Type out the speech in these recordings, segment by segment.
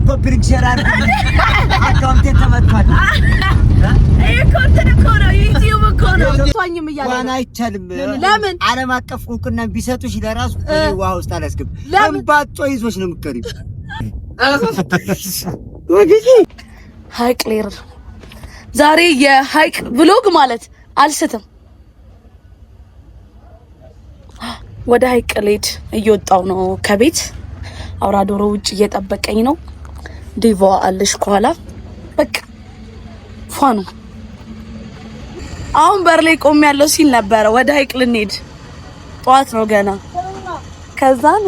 Copy link share አድርጉ። አካውንቴ ተመቷል። ይሄ እኮ እንትን እኮ ነው፣ ዩቲዩብ እኮ ነው። ቷኝም እያለ ዋና ነው። አይቻልም። ለምን? ዓለም አቀፍ እውቅና ቢሰጡሽ ለራሱ እኔ ውሃ ውስጥ አላስገባም። ለምን? እንባጮ ይዞሽ ነው የምትቀሪው። ሀይቅ ልሄድ ነው ዛሬ። የሀይቅ vlog ማለት አልስትም። ወደ ሀይቅ ልሄድ እየወጣው ነው ከቤት። አውራ ዶሮ ውጭ እየጠበቀኝ ነው። ዲቫ አለሽ ከኋላ። በቃ ፏ ነው። አሁን በር ላይ ቆም ያለው ሲል ነበረ። ወደ ሀይቅ ልንሄድ ጠዋት ነው ገና። ከዛን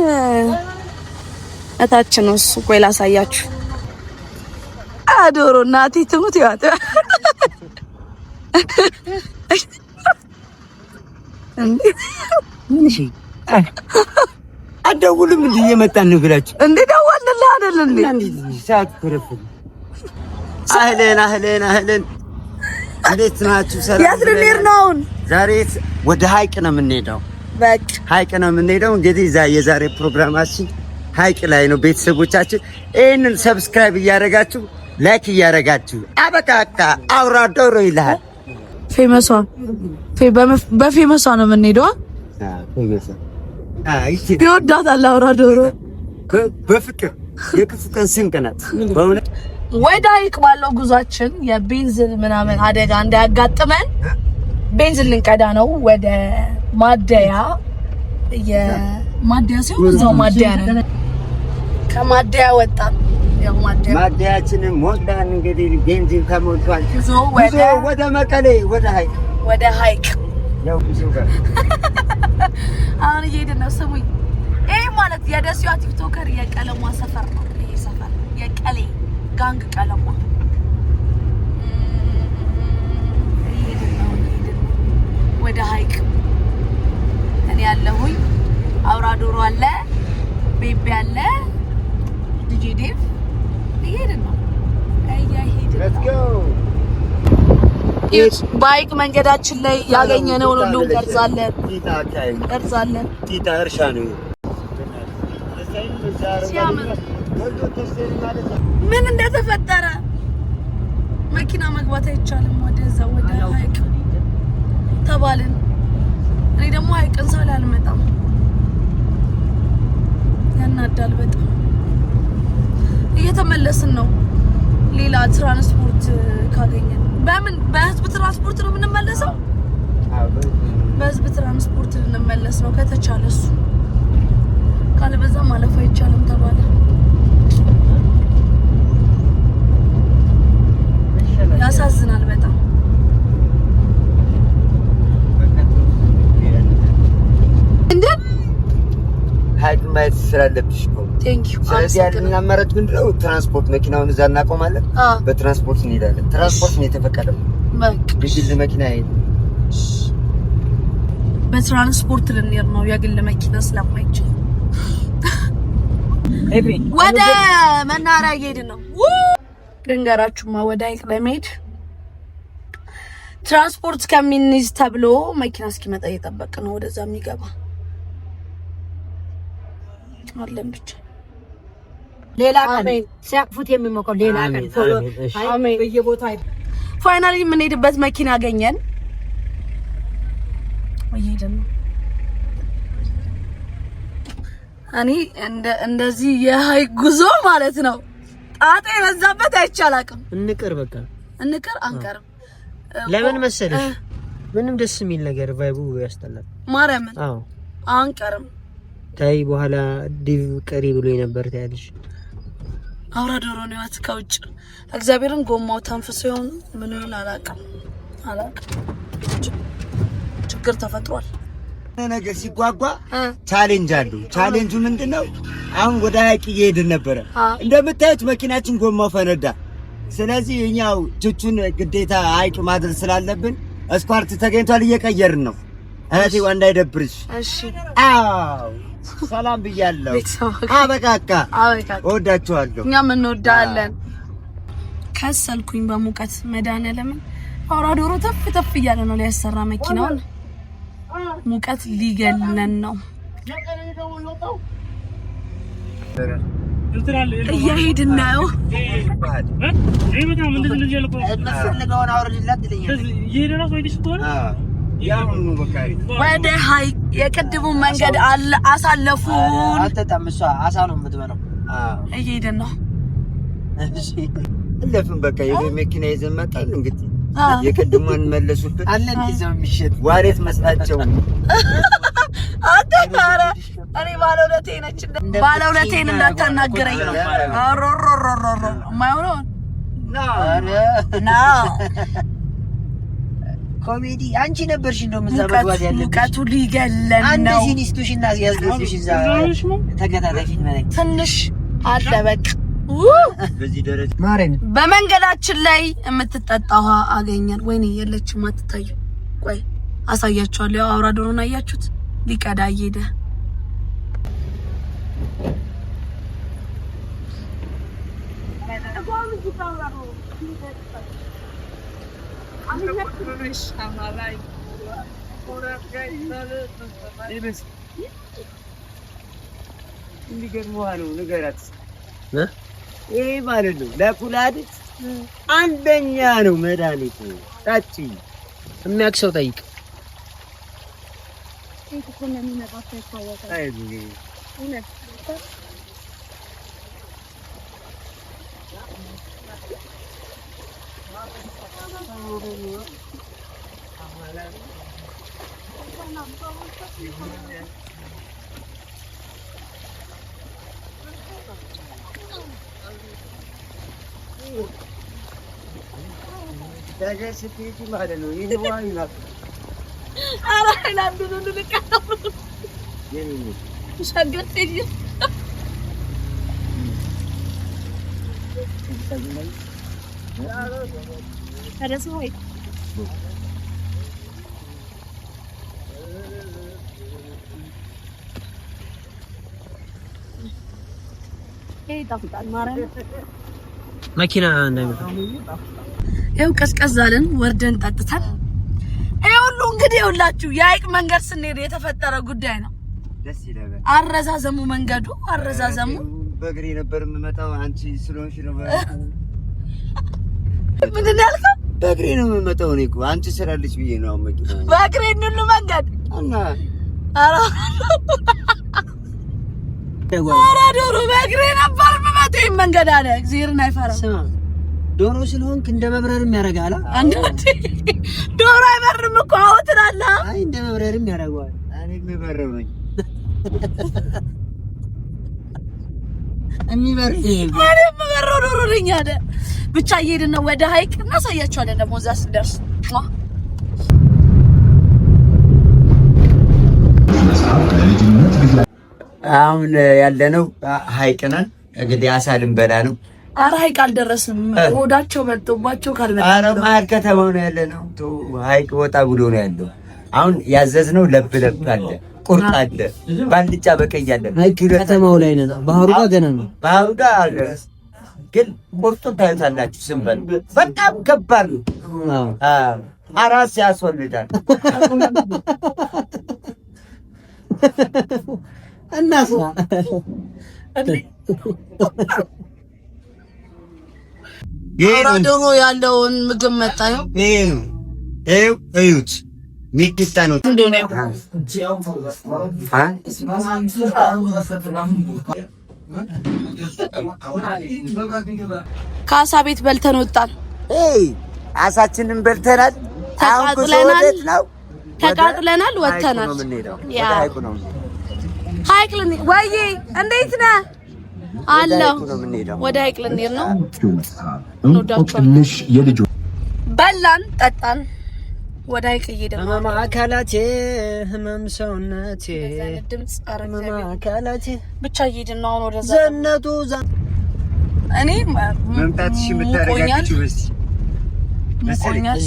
እታች ነው እሱ። ቆይ ላሳያችሁ። ዶሮ እናቴ ትሙት ይዋት እንዴ! ምን እሺ፣ አትደውልም እንዴ? እየመጣን ነው ብላችሁ እንዴ ደወልንልህ አይደል እንዴ? ሰዓት ኮረፈደ። አህለን አህለን አህለን፣ እንዴት ናችሁ? ሰላም። የት ልንሄድ ነው አሁን? ዛሬ ወደ ሀይቅ ነው የምንሄደው። በቃ ሀይቅ ነው የምንሄደው። እንግዲህ የዛሬ ፕሮግራማችን ሀይቅ ላይ ነው። ቤተሰቦቻችን ይህንን subscribe እያደረጋችሁ like እያደረጋችሁ አበቃቃ አውራ ዶሮ ይልሃል። ፌመሷ በፌመሷ ነው የምንሄደው። ይወዳታል አውራ ዶሮ። በፍቅር የክፉ ቀን ስንቅ ናት በእውነት። ወደ ሀይቅ ባለው ጉዟችን የቤንዚን ምናምን አደጋ እንዳያጋጥመን ቤንዚን ልንቀዳ ነው። ወደ ማደያ፣ የማደያ ሲሆን እዛው ማደያ ነው። ከማደያ ወጣን። ያው ማደያ ማደያችንን ሞላን። እንግዲህ ቤንዚን ተሞልቷል። ጉዞ ጉዞ ወደ መቀሌ ወደ ሀይቅ። ወደ ሀይቅ። ያው ጉዞ ጋር አሁን እየሄድን ነው። ስሙኝ፣ ይህ ማለት የደሴዋ TikToker የቀለሟ ሰፈር ነው። ይሄ ሰፈር የቀሌ gang ቀለሟ። እየሄድን ነው፣ እየሄድን ነው ወደ ሀይቅ። እኔ ያለሁኝ አውራ ዶሮ አለ፣ ቤቢ አለ፣ ዲጄ ዴቭ። እየሄድን ነው፣ እየሄድን Let's ነው። go. ይኸውት በሀይቅ መንገዳችን ላይ ያገኘነውን ሁሉ እንቀርጻለን ጢጣ አካባቢ እንቀርጻለን። ጢጣ እርሻ ነው። ሲያምር። ምን እንደተፈጠረ መኪና መግባት አይቻልም ወደዛ ወደ ሀይቅ ተባልን። እኔ ደግሞ ሀይቅን ሳል አልመጣም። ያናዳል በጣም። እየተመለስን ነው። ሌላ ትራንስፖርት ካገኘን በምን በህዝብ ትራንስፖርት ነው የምንመለሰው። በህዝብ ትራንስፖርት ልንመለስ ነው ከተቻለ። እሱ ካለበዛ ማለፍ አይቻልም ተባለ። ያሳዝናል በጣም። እንዴ። ሀይቅ ማየት ስላለብሽ እኮ። Thank you። ስለዚህ ያለን አማራጭ ምንድን ነው? ትራንስፖርት መኪናውን እዛ እናቆማለን። በትራንስፖርት እንሄዳለን። ትራንስፖርት ነው የተፈቀደው። በቃ። የግል መኪና አይሄድም። በትራንስፖርት ልንሄድ ነው የግል መኪና ስለማይችል። ወደ መናኸሪያ እየሄድን ነው። ልንገራችሁማ ወደ ሀይቅ ለመሄድ ትራንስፖርት ከሚንይዝ ተብሎ መኪና እስኪመጣ እየጠበቅን ነው። ወደዛ የሚገባ አለን ብቻ። ሌላ ቀን አሜን። ሲያቅፉት የሚሞቀው ሌላ ቀን አሜን፣ ቶሎ አሜን፣ እሺ። አይ፣ አሜን። በየቦታው Finally የምንሄድበት መኪና አገኘን። እየሄድን ነው። እኔ እንደዚህ የሀይቅ ጉዞ ማለት ነው ጣጣ የበዛበት አይቼ አላውቅም። እንቅር በቃ። እንቅር አንቀርም። ለምን መሰለሽ? ምንም ደስ የሚል ነገር vibe ኡ ያስጠላል። ማርያምን። አዎ። አንቀርም። ታይ በኋላ ዲቭ ቀሪ ብሎ ነበር ታያለሽ። አውራ ዶሮ ነው ያት ከውጭ። እግዚአብሔርን ጎማው ተንፍሶ ይሆን ምን ይሆን አላውቅም፣ አላውቅም። ችግር ተፈጥሯል። ነገር ሲጓጓ challenge አለው። ቻሌንጁ ምንድን ነው? አሁን ወደ ሀይቅ እየሄድን ነበረ። እንደምታዩት መኪናችን ጎማው ፈነዳ። ስለዚህ እኛው ቹቹን ግዴታ ሀይቅ ማድረስ ስላለብን እስኳርት ተገኝቷል፣ እየቀየርን ነው። እህቴ እንዳይደብርሽ። እሺ። አዎ ሰላም ብያለሁ። ቤተሰብ አበቃቃ። አበቃ። እወዳችኋለሁ። እኛም እንወዳለን። ከሰልኩኝ በሙቀት መድኃኒዓለምን። አውራ ዶሮ ተፍ ተፍ እያለ ነው ሊያሰራ መኪናውን። ሙቀት ሊገለን ነው። እየሄድን ነው። ወደ ሀይቅ የቅድሙን መንገድ አሳለፉን። አሳ ነው የምትበላው። እየሄድን ነው። አለፍን በቃ የመኪና ይዘን መጣን። እንግዲህ የቅድሙን መለሱብን። አለን ይዘው የሚሸጥ ዋሬት መስላቸው አንተ ኧረ እኔ ባለውለቴ ነች። ባለውለቴን እንዳታናግረኝ። ሮሮሮሮሮ የማይሆነውን ኮሜዲ አንቺ ነበርሽ እንደውም እዛ መግባት ያለብሽ። ሙቀቱ ሊገለን አንድ ነው። ሲኒስቱሽ እና ያዝገብሽ እዛ ተከታታይ ፊልም ላይ ትንሽ አለ በቃ። በዚህ ደረጃ በመንገዳችን ላይ የምትጠጣ ውሃ አገኘን። ወይኔ የለችም፣ አትታይም። ቆይ አሳያችኋለሁ። ያው አውራ ዶሮን አያችሁት? ሊቀዳ እየሄደ የሚገርም ውሃ ነው። ንገራት ይሄ ማለት ነው ለኩላሊት አንደኛ ነው መድኃኒቱ። ጠጪ። የሚያውቅ ሰው ጠይቅ። ማለት ነው። ይሄ ውሃ ይናፍቃል። ኧረ ሃይላንዱን ሁሉ ልቀቀው። ሸገር መኪና እንዳይመጣ ይኸው ቀዝቀዝ አለን፣ ወርደን ጠጥተን። ይሄ ሁሉ እንግዲህ ይኸውላችሁ የሀይቅ መንገድ ስንሄድ የተፈጠረ ጉዳይ ነው። ደስ ይላል። አረዛዘሙ መንገዱ አረዛዘሙ በእግሬ ነበር የምመጣው፣ አንቺ ስለሆንሽ ነው። ምንድን ነው ያልከው? በእግሬ ነው የምመጣው እኔ እኮ አንቺ ስራለች ብዬ ነው አሁን መኪና በእግሬ ሁሉ መንገድ እና ኧረ ዶሮ በእግሬ ነበር የምመጣው ይሄን መንገድ አለ። እግዚአብሔርን አይፈራም። ስማ ዶሮ ስለሆንክ እንደ መብረርም ያደርጋል። አንዳንዴ ዶሮ አይበርም እኮ አዎ ትላለህ። አይ እንደ መብረርም ያደርገዋል። እኔ የምበረው ነኝ የሚበር እኔ የምበረው ዶሮ ነኝ አለ። ብቻ እየሄድን ነው ወደ ሀይቅ፣ እናሳያቸዋለን ደግሞ እዛ ስንደርስ። አሁን ያለነው ሀይቅ ነን። እንግዲህ አሳ ልንበላ ነው። ኧረ ሀይቅ አልደረስንም። ሆዳቸው መጥቶባቸው ካልመጣ ኧረ መሀል ከተማው ነው ያለነው። ሀይቅ ወጣ ብሎ ነው ያለው። አሁን ያዘዝነው ለብ ለብ አለ፣ ቁርጥ አለ፣ ባልጫ በቀይ አለ። ሀይቅ ከተማው ላይ ነው። ባህሩ ጋር ገና ነው። ባህሩ ጋር አልደረስንም፣ ግን ቁርጡን ታዩታላችሁ። ስንበል በጣም ከባድ ነው። አራስ ያስወልዳል። እናስ አውራ ዶሮ ያለውን ምግብ መጣየው ይኸው እዩት። ሚጥሚጣ ነው። ከአሳ ቤት በልተን ወጣን። አሳችንን በልተናል። ተቃጥለናል፣ ወጥተናል። ሀይቅ ልንሄድ ወይዬ፣ እንዴት ነህ? አለሁ። ወደ ሀይቅ ልንሄድ ነው። እንወዳችኋለን። በላን ጠጣን፣ ወደ ሀይቅ እየሄድን ነው። ህመም አካላቴ ህመም ሰውነቴ ድምፅ ህመም አካላቴ ብቻ እየሄድን ነው አሁን ወደዛ። ዘነቱ እኔ መምጣትሽ የምታረጋግጪው በዚህ ሙቆኛል፣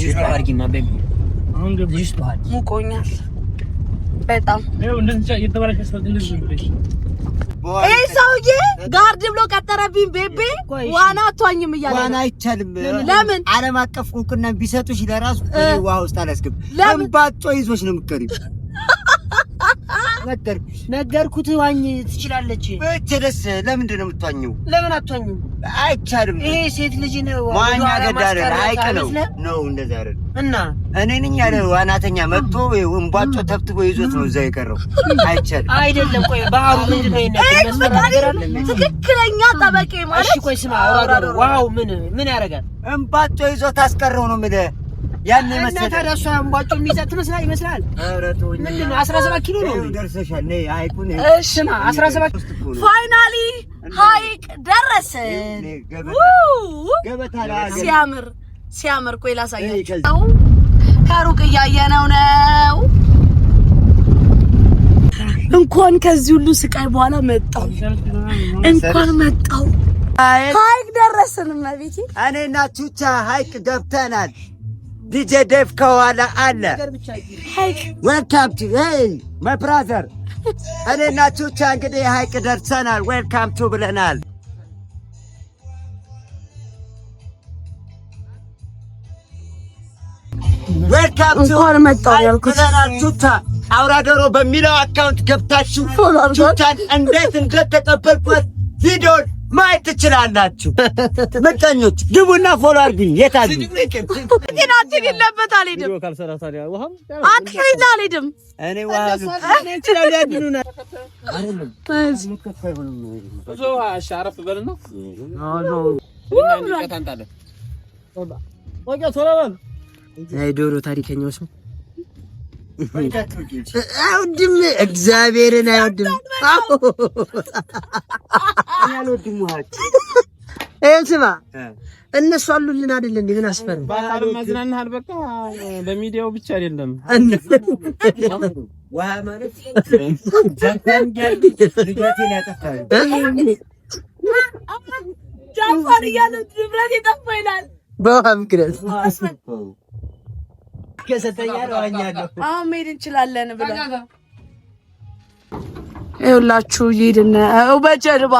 ሙቆኛል በጣም ይህ ሰውዬ guard ብሎ ቀጠረብኝ። ቤቤ ዋና አትዋኝም እያለ ዋና አይቻልም። ለምን? ዓለም አቀፍ እውቅና ቢሰጡሽ ለራሱ ውሃ ውስጥ አላስገባም። እንባጮ ይዞሽ ነው የምትቀሪው። ነገርኩሽ ነገርኩት። ዋኝ ትችላለች። ብትልስ ለምንድን ነው የምትዋኘው? ለምን አትዋኝም? አይቻልም። ይሄ ሴት ልጅ ነው መዋኛ ገዳ ሐይቅ ነው ነው እንደዛ አይደል? እና እኔ ነኝ ያለ ዋናተኛ መጥቶ እንቧጮ ተብትቦ ይዞት ነው እዛ የቀረው። አይቻልም። አይደለም። ቆይ ባህሩ ምንድን ነው? ትክክለኛ ጠበቄ ማለት እሺ። ቆይ ስማ፣ አውራ ዶሮ ዋው ምን ምን ያደርጋል? እንቧጮ ይዞት አስቀረው ነው የምልህ። ያን መሰለህ። እና ታዲያ እሷ እንቧጮ የሚይዛት ትመስላል ይመስላል። ኧረ ተወኝ። ምንድን ነው 17 ኪሎ ነው። ደርሰሻል። ነይ ሐይቁን። እሺ ስማ 17 finally ሐይቅ ደረስን። ሲያምር ሲያምር። ቆይ ላሳያችሁ። ከሩቅ እያየነው ነው። እንኳን ከዚህ ሁሉ ስቃይ በኋላ መጣው፣ እንኳን መጣው። ሐይቅ ደረስን። እመቤቴ እኔና ቹቻ ሐይቅ ገብተናል። ዲጄ ዴቭ ከኋላ አለ። Welcome to hey my brother። እኔና ቹቻ እንግዲህ ሐይቅ ደርሰናል። Welcome to ብለናል። Welcome to እንኳን መጣሁ ያልኩት ብለናል። ቹቻ አውራ ዶሮ በሚለው account ገብታችሁ ቹቻን እንዴት እንደተቀበልኳት ቪዲዮን ማየት ትችላላችሁ። ምቀኞች ግቡና follow አድርጉኝ። የት አሉ? ጤናችን የለበት አልሄድም። አትፍሪና አልሄድም። እኔ ውሃ ዶሮ ታሪከኛው ሰው አይወድም፣ እግዚአብሔርን አይወድም። ይኸው ስማ፣ እነሱ አሉልን አይደል እንዴ? ምን አስፈራ? ማዝናናሃል። በቃ በሚዲያው ብቻ አይደለም። ውሃ ማለት ጃፋር እያለ ንብረት የጠፋ ይላል። በውሃ ምክንያት ከሰጠኛል ዋኛለሁ። አሁን መሄድ እንችላለን ብለን ይኸውላችሁ እየሄድን ነው በጀልባ።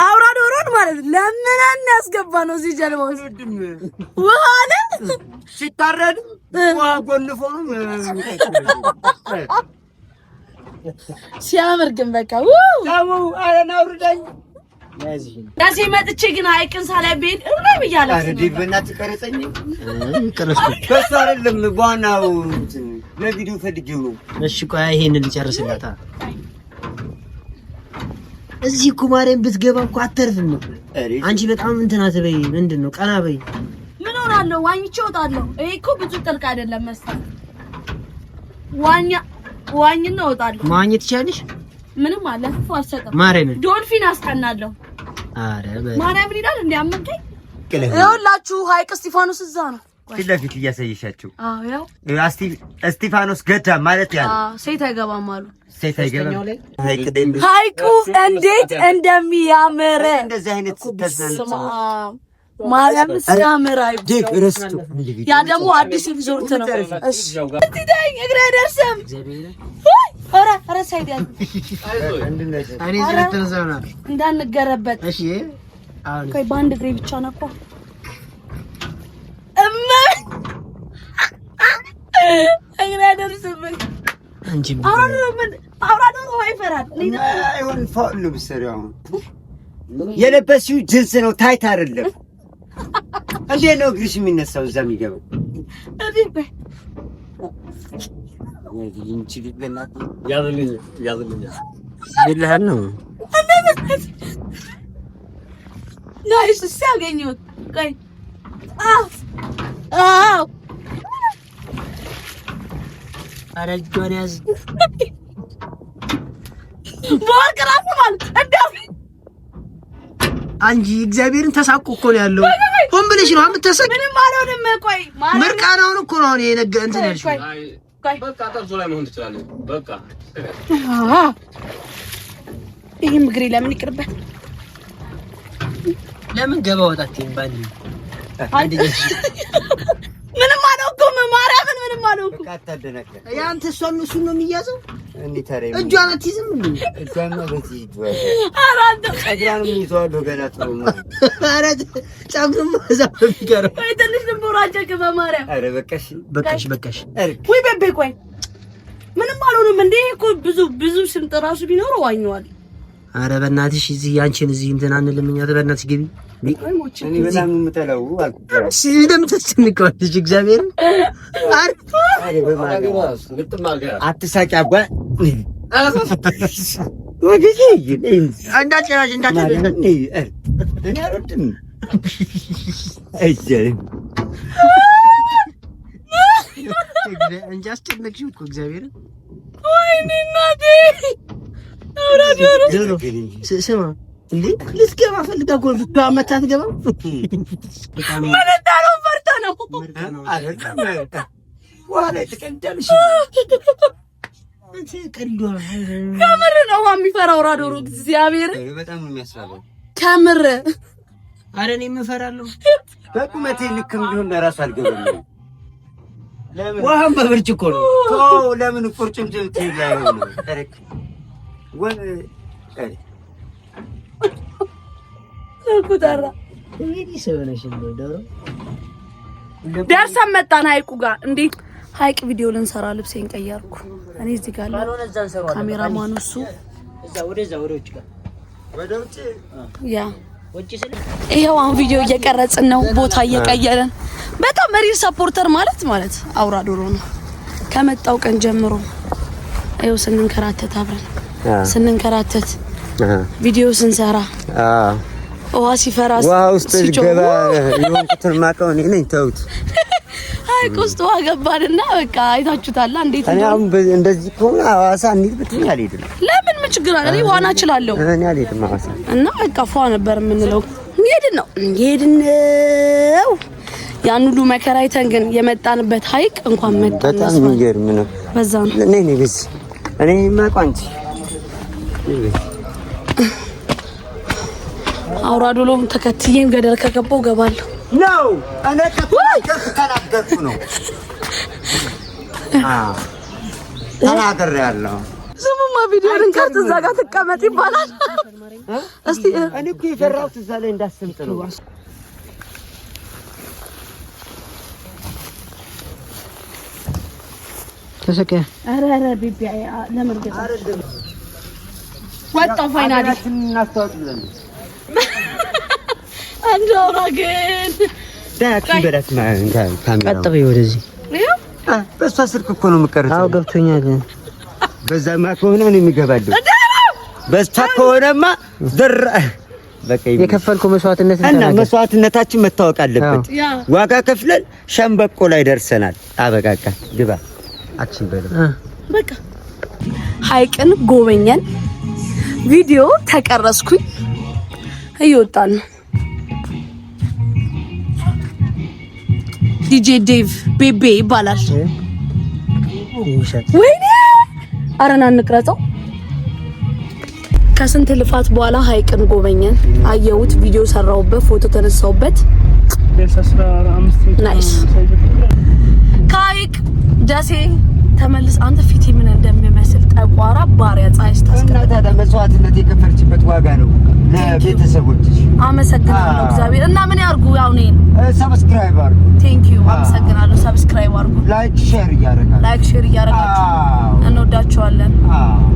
አውራ ዶሮን ማለት ለምነን ያስገባ ነው እዚህ ጀልባ ውስጥ ውሃ አለ ሲታረድ ውሃ ጎንፎ ነው ሲያምር ግን በቃ አውርደኝ ደሴ መጥቼ ግን ሐይቅን ሳላይ ብሄድ እምቢ ብያለሁ። ኧረ ዴቭ በእናትህ ቀረጸኝ። በእሱ አይደለም በዋናው ለቪዲዮ ፈልጌው ነው። እሺ ቆይ ይሄንን ልጨርስላታ። እዚህ እኮ ማርያም ብትገባ እኮ አተርፍም እኮ አንቺ። በጣም እንትን አትበይ። ምንድን ነው ቀና በይ። ምን ሆናለሁ? ዋኝቼ እወጣለሁ። ይሄ እኮ ብዙ ጥልቅ አይደለም መሰለኝ። ዋኝና እወጣለሁ። መዋኘት ትችያለሽ? ምንም አለ አልሰጥም። ማርያምን ዶልፊን አስጠናለሁ። አረ ማርያምን ይላል እንዴ አመንከኝ። ይኸውላችሁ ሐይቅ እስጢፋኖስ እዛ ነው ፊት ለፊት እያሳየሻቸው። አዎ ያው እስጢፋኖስ ገዳም ማለት ያ ነው። ሴት አይገባም አሉ። ሴት አይገባም። ሐይቁ እንዴት እንደሚያምር እንደዚህ አይነት ማርያም ሲያምር ያ ደግሞ አዲስ ሪዞርት ነው። እሺ እግሬ አይደርስም። ኧረ ኧረ side ያዝ እንዳንገረበት። ቆይ በአንድ እግሬ ብቻ ነው እኮ እግሬ አይደርስም። አውራ ዶሮ ይፈራል። የለበስሽው ጅንስ ነው tight አይደለም። እንዴት ነው እግርሽ የሚነሳው እዛ የሚገባው? ነው nice። እሺ አገኘሁት። ቆይ አዎ፣ ኧረ እጇን ያዝ። በወርቅ እራሱ ማለት አንጂ እግዚአብሔርን ተሳቆ እኮ ነው ያለው። ሆን ብለሽ ነው የምትሰቂ። ምንም አልሆንም። ቆይ ምርቃናውን እኮ ነው አሁን የነገ እንትን ያልሽው። በቃ ጠርዞ ላይ መሆን ትችላለህ። በቃ ይሄም እግሬ ለምን ይቅርበት? ለምን ገባ ወጣት ባንዲ ምንም አልሆንኩም። ማርያምን ምንም አልሆንኩም። ያንተ እሷን እሱን ነው የሚያዘው። እጇን አትይዝም እንዴ? እጇን በዚህ ጸጉሯንም ይዘዋለሁ ገና ጥሩ ነው። ኧረ ጸጉርማ እዛ ነው የሚቀረው። ቆይ ትንሽ ልንቦራጨቅ በማርያም። ኧረ በቃሽ በቃሽ በቃሽ። ወይ ቤቤ ቆይ ምንም አልሆንም እንዴ እኮ ብዙ ብዙ ስምጥ ራሱ ቢኖረው ዋኘዋል። ኧረ በእናትሽ እዚህ ያንቺን እዚህ እንትን አንልም እኛ። በእናትሽ ግቢ። እኔ በጣም የምጠላው አልኩህ። እሺ ለምን ታስጨንቀዋለሽ? እግዚአብሔር አትሳቂ አባ እንዳትጨራሽ እንዳትጨራሽ። እኔ አልወድም። እንጂ አስጨነቅሽው እኮ እግዚአብሔር። ወይኔ እናቴ ስማ እንዴ ልትገባ ፈልጋ እኮ መታ አትገባም። ምን እንዳለው ፈርታ ነው። ከምር ነው ውሃ የሚፈራው ራዶሮ እግዚአብሔር በጣም ነው የሚያስፈራው። ከምር ኧረ እኔም እፈራለሁ። በቁመቴ ልክም ቢሆን ለራሱ አልገባም። ለምን ውሃም በብርጭቆ ነው። ተው፣ ለምን ቁርጭምጭሚት ላይ ነው? ቁጠራ ደርሰን መጣን ሀይቁ ጋር። እንዴት ሀይቅ ቪዲዮ ልንሰራ ልብሴን ቀየርኩ። እኔ እዚህ ጋር ካሜራማኑ እሱ ያ ይኸው አሁን ቪዲዮ እየቀረጽን ነው፣ ቦታ እየቀየርን። በጣም real supporter ማለት ማለት አውራ ዶሮ ነው። ከመጣው ቀን ጀምሮ ይኸው ስንንከራተት አብረን ስንንከራተት ቪዲዮ ስንሰራ ውሃ ሲፈራ ውሃ ውስጥ ገባ የሆንኩትን የማውቀው እኔ ነኝ። ተውት። ሀይቅ ውስጥ ውሃ ገባንና በቃ አይታችሁታል እንዴት እኔ አሁን እንደዚህ ከሆነ ሐዋሳ እንሂድ ብትይኝ አልሄድም። ለምን? ምን ችግር አለ? እኔ ዋና እችላለሁ። እኔ አልሄድም ሐዋሳ። እና በቃ ፏ ነበር የምንለው። ሄድን ነው ሄድን ነው ያን ሁሉ መከራ አይተን ግን የመጣንበት ሀይቅ እንኳን መጣን። በጣም የሚገርም ነው። በዛ ነው እኔ ነኝ በዚህ እኔ የማውቀው አንቺ አውራ ዶሎም ተከትዬም ገደል ከገባው ገባለሁ ነው። እኔ ከተናገርኩ ነው ተናግሬያለሁ። ስሙማ ቪዲዮ ልንቀርጽ እዛ ጋር ትቀመጥ ይባላል። እስቲ እኔ እኮ የፈራሁት እዛ ላይ እንዳሰምጥ ነው። ተሰቀ ኧረ ኧረ ቤቢ ለመርገጥ ወጣሁ። finally አንድ አውራ ግን ቀጥ በይ ወደዚህ። በእሷ ስልክ እኮ ነው የምቀርጸው። አዎ ገብቶኛል። በዛማ ከሆነ ነው የሚገባለው። በእሷ ከሆነማ በቃ የከፈልከው መስዋዕትነት እና መስዋዕትነታችን መታወቅ አለበት። ዋጋ ከፍለን ሸምበቆ ላይ ደርሰናል። አበቃቃ ግባ action በለው በቃ ሀይቅን ጎበኘን፣ ቪዲዮ ተቀረስኩኝ፣ እየወጣን ነው። ዲጄ ዴቭ ቤቤ ይባላል። ወይኔ አረና እንቅረጸው። ከስንት ልፋት በኋላ ሀይቅን ጎበኘን፣ አየሁት፣ ቪዲዮ ሰራሁበት፣ ፎቶ ተነሳሁበት። nice። ከሀይቅ ደሴ ተመልስ። አንተ ፊቴ ምን እንደሚመስል ጠቋራ ባሪያ ፀሐይ ስታስቀምጥ እና ታዲያ መስዋዕትነት የከፈልችበት ዋጋ ነው ለቤተሰቦችሽ። አመሰግናለሁ እግዚአብሔር። እና ምን ያርጉ? ያው እኔን subscribe አድርጉ። thank you አመሰግናለሁ። subscribe አድርጉ፣ like share እያደረጋችሁ like share እያደረጋችሁ እንወዳችኋለን።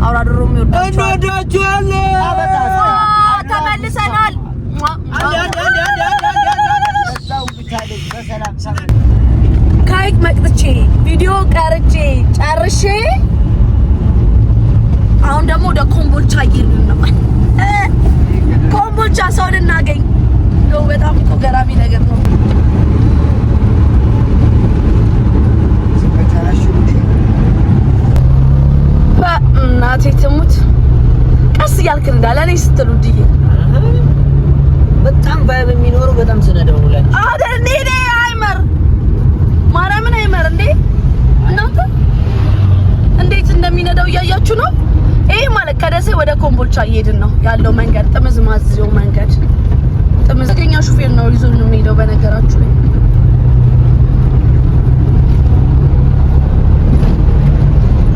አውራ ዶሮም ይወዳችኋል። እንወዳችኋለን። ተመልሰናል። ከሀይቅ መጥቼ ቪዲዮ ቀርጬ ጨርሼ አሁን ደግሞ ወደ ኮምቦልቻ እየሄድን ነው። ኮምቦልቻ ሰው ልናገኝ ነው። በጣም እኮ ገራሚ ነገር ነው። እናቴ ትሙት ቀስ እያልክ እንዳለ እኔ ስትሉ ድዬ በጣም vibe የሚኖረው በጣም ስነደው ነው። አይደል እኔ አይመር ማርያምን አይመር እንዴ እናንተ እንዴት እንደሚነዳው እያያችሁ ነው። ይሄ ማለት ከደሴ ወደ ኮምቦልቻ እየሄድን ነው ያለው መንገድ ጥምዝማዝው መንገድ ጥምዝገኛ ሹፌር ነው ይዞ ነው የሚሄደው። በነገራችሁ ላይ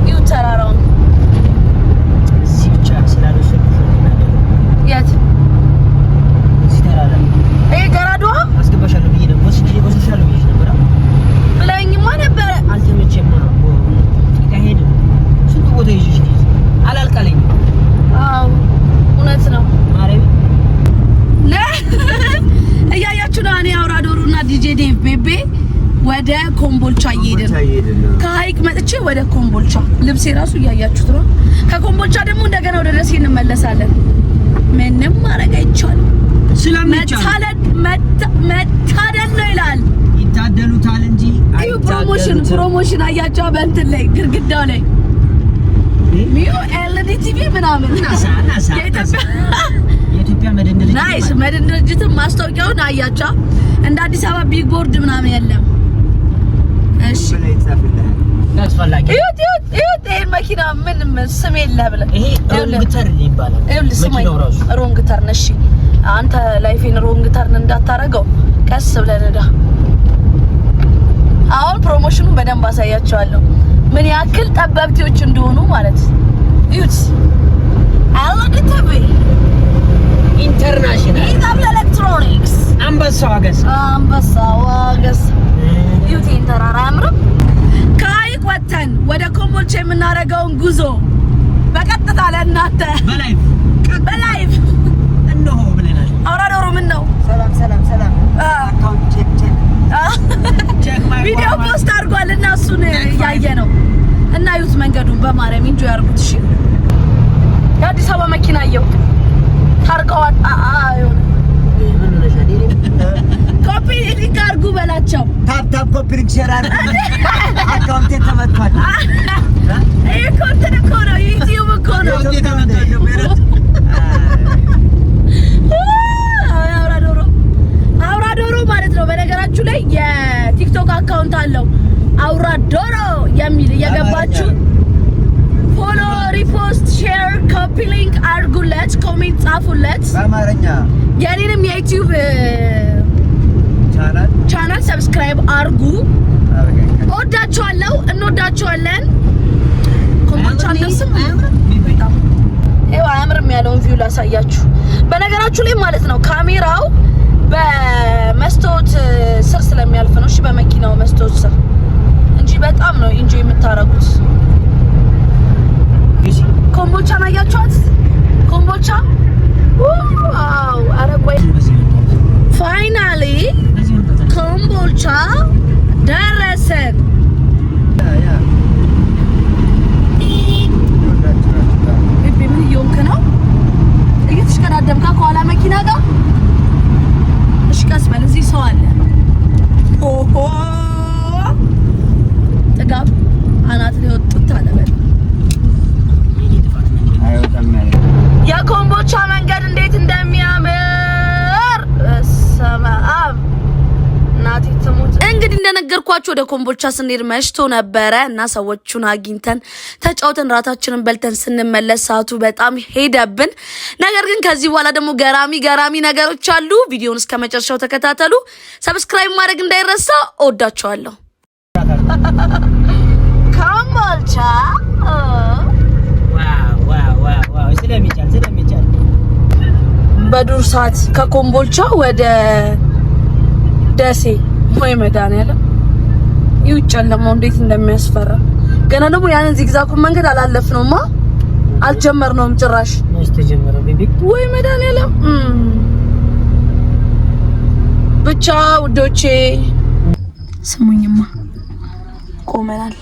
ይኸው ተራራውን ወደ ኮምቦልቻ እየሄድን ነው። ከሀይቅ መጥቼ ወደ ኮምቦልቻ፣ ልብሴ ራሱ እያያችሁት ነው። ከኮምቦልቻ ደግሞ እንደገና ወደ ደሴ እንመለሳለን። ምንም ማድረግ አይቻልም። ስለሚቻል መታደል ነው ይላል። ይታደሉታል እንጂ እዩ promotion promotion አያቸው በእንትን ላይ ግድግዳው ላይ ሚዩ ኤልዲ ቲቪ ምናምን የኢትዮጵያ የኢትዮጵያ መድን ድርጅት። Nice፣ መድን ድርጅትን ማስታወቂያውን አያቸው። እንደ አዲስ አበባ big board ምናምን የለም። እሺ። አስፈላጊ። እዩት እዩት እዩት፣ ይሄን መኪና ምን ስም የለ ብለህ ይሄ wrong turn ይባላል። ይኸውልህ ስማኝ፣ መኪናው ራሱ wrong turn። እሺ፣ አንተ life ኤን wrong turn እንዳታረገው ቀስ ብለህ ንዳ። አሁን promotion ኑን በደንብ አሳያቸዋለሁ፣ ምን ያክል ጠበብቴዎች እንደሆኑ ማለት። እዩት፣ ኤልዲ ቲቪ International ኢታብ ኤሌክትሮኒክስ። አንበሳው አገሳ። አንበሳው አገሳ። እዩት ይሄን ተራራ፣ አያምርም? ከሀይቅ ወጥተን ወደ ኮምቦልቻ የምናደርገውን ጉዞ በቀጥታ ለእናንተ በ live። በ live። እነሆ ብለናል። አውራ ዶሮ ምን ነው? ሰላም ሰላም ሰላም። Account check check። Check my ቪዲዮ post አድርጓል እና እሱን እያየ ነው እና እዩት መንገዱን፣ በማርያም enjoy ያርጉት። እሺ፣ የአዲስ አበባ መኪና አየሁ። ታርቀዋል። አ አ የሆነ ምን ሆነሻል? Copy link አድርጉ በላቸው። Tap tap፣ copy link፣ share አድርጉ። Account ኤ ተመቷል። ይሄ እኮ እንትን እኮ ነው፣ ዩቲዩብ እኮ ነው። አውራ ዶሮ፣ አውራ ዶሮ ማለት ነው። በነገራችሁ ላይ የቲክቶክ account አለው አውራ ዶሮ የሚል፣ እየገባችሁ follow፣ repost፣ share፣ copy link አድርጉለት፣ comment ጻፉለት። በአማርኛ። የኔንም የዩቲዩብ ቻናል። Channel subscribe አድርጉ። እወዳችኋለሁ፣ እንወዳችኋለን። ኮምቦልቻ አንደርስም። ይኸው አያምርም ያለውን view ላሳያችሁ። በነገራችሁ ላይ ማለት ነው ካሜራው በመስታወት ስር ስለሚያልፍ ነው። እሺ፣ በመኪናው መስታወት ስር እንጂ በጣም ነው enjoy የምታረጉት። ኮምቦልቻን አያችኋት? ኮምቦልቻ wow! ኧረ ቆይ፣ finally ኮምቦልቻ ደረሰን። Baby፣ ምን እየሆንክ ነው? እየተሽቀዳደምካ ከኋላ መኪና ጋር። እሺ ቀስ በል፣ እዚህ ሰው አለ። ኦሆ፣ ጥጋብ አናት ላይ ወጥታ አለ በል። የኮምቦልቻ መንገድ እንዴት እንደሚያምር፣ በስመ አብ እናቴ ትሙት። እንግዲህ እንደነገርኳችሁ ወደ ኮምቦልቻ ስንሄድ መሽቶ ነበረ እና ሰዎቹን አግኝተን ተጫውተን ራታችንን በልተን ስንመለስ ሰዓቱ በጣም ሄደብን። ነገር ግን ከዚህ በኋላ ደግሞ ገራሚ ገራሚ ነገሮች አሉ። ቪዲዮውን እስከ መጨረሻው ተከታተሉ። Subscribe ማድረግ እንዳይረሳ። እወዳችኋለሁ። ኮምቦልቻ። Wow፣ ስለሚቻል ስለሚቻል። በዱር ሰዓት ከኮምቦልቻ ወደ ደሴ፣ ወይ መድኃኒዓለም! ይህ ጨለማው እንዴት እንደሚያስፈራ። ገና ደግሞ ያንን zigzag ኡን መንገድ አላለፍነውማ፣ አልጀመርነውም ጭራሽ። መች ተጀመረ baby? ወይ መድኃኒዓለም! ብቻ ውዶቼ ስሙኝማ፣ ቆመናል።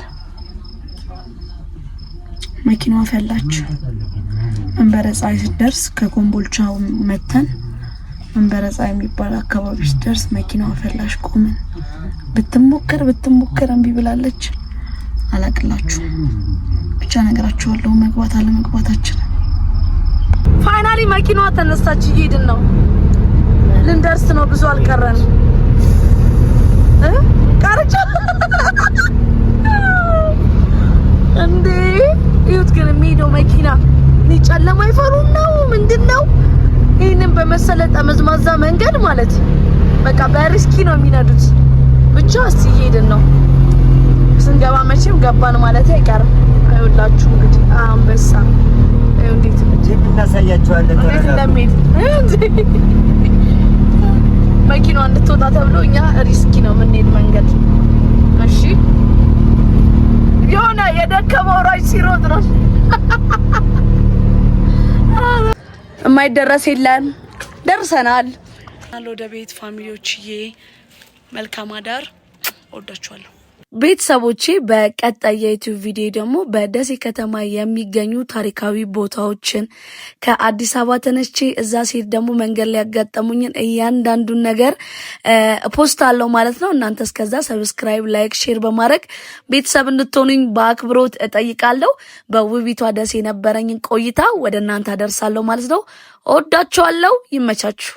መኪናዋ ፈላች። መንበረ ፀሐይ ስትደርስ፣ ከኮምቦልቻ መተን መንበረ ፀሐይ የሚባል አካባቢ ስትደርስ መኪናዋ ፈላሽ፣ ቆምን። ብትሞከር ብትሞከር እምቢ ብላለች። አላቅላችሁ ብቻ ነገራችኋለሁ መግባት አለመግባታችን። Finally መኪናዋ ተነሳች። እየሄድን ነው፣ ልንደርስ ነው። ብዙ አልቀረንም። ቀርቻ እንዴ! እዩት ግን የሚሄደው መኪና፣ እኔ ጨለማ አይፈሩም ነው ምንድን ነው? ይህንን በመሰለ ጠመዝማዛ መንገድ ማለት በቃ በ risky ነው የሚነዱት። ብቻ እስቲ እየሄድን ነው። ስንገባ መቼም ገባን ማለት አይቀርም። አይውላችሁ እንግዲህ አንበሳ ይኸው እንዴት ጅብ እናሳያቸዋለን። እንዴት ተረጋጉ። እንደሚሄድ፣ መኪናዋ እንድትወጣ ተብሎ እኛ risky ነው የምንሄድ መንገድ። እሺ፣ የሆነ የደከመው ሯጭ ሲሮጥ ነው፣ የማይደረስ የለም። ደርሰናል ወደ ቤት family ዎችዬ። መልካም አዳር። እወዳችኋለሁ። ቤተሰቦቼ በቀጣይ የ YouTube ቪዲዮ ደግሞ በደሴ ከተማ የሚገኙ ታሪካዊ ቦታዎችን ከአዲስ አበባ ተነስቼ እዛ ሲሄድ ደግሞ መንገድ ላይ ያጋጠሙኝን እያንዳንዱን ነገር post አለው ማለት ነው። እናንተ እስከዛ subscribe፣ like፣ share በማድረግ ቤተሰብ እንድትሆኑኝ በአክብሮት እጠይቃለሁ። በውቢቷ ደሴ የነበረኝን ቆይታ ወደ እናንተ አደርሳለሁ ማለት ነው። እወዳችኋለሁ። ይመቻችሁ።